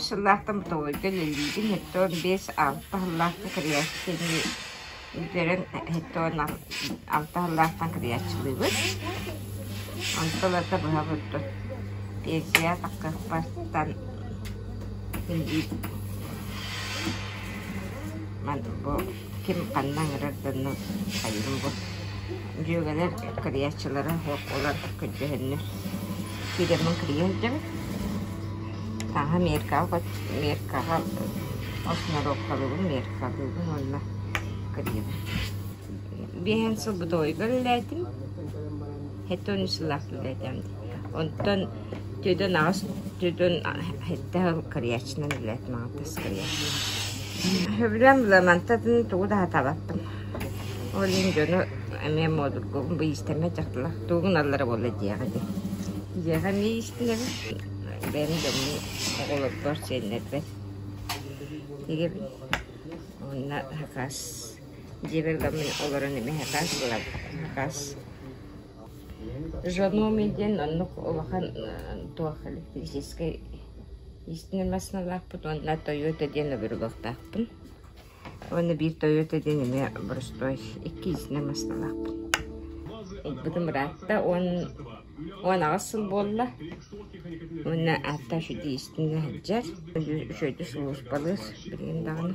үс сыллаахтан бытовойга үлэлиибин, 75 алта сыллаахтан кырыйааччы бүтэрэн 76 сыллаахтан кырыйааччылыыбыт. Онтон ылата быһа курдук пенсия таххыахпартан бу ким ханна ыҥырар да онно хайыым бу. Дьүөгэлэр кырыйааччылара суох буолан көрдөһөннөр киирэммин кырыйа сылдьабын. Саҥа Америкаҕа Америкаҕа осноровкалыыбын, Америкалыыбын уонна кырыйабын. Биэһэн сыл бытовойга үлэлээтим. 73 сыллаах үлэлээтим. Онтон түөтүн аҕыс түөтүн сэттэ сыл кырыйааччынан үлэлээтим аҕатас кырыйааччы. Сөбүлээн буламантатын тугу да сатаабаппын. Ол иһин дьону эмиэ модургубун бу иистэммэт дьахталлар тугу гыналлара буолла диэҕэ дии. Дьиэҕэ эмиэ иистэнэбин. Бэйэм дьоммун оҕолорбор, сиэннэрбэр тигэбин. Уонна хакас дьиэбэр ыламмын олорон эмиэ хакас булабын. Хакас Жаноми диэн оннук улахан туох электрическэй иистэнэр массыыналаахпыт уонна Тойота диэн обрубоктаахпын. Уонна биир Тойота диэн эмиэ боростуой икки иистэнэр массыыналаахпын. Ылбытым ыраатта 18 сыл буолла. Уонна ааттаах үчүгэй иистэнэ сылдьар. Үчүгэйдик сулууспалыыр билигин даҕаны.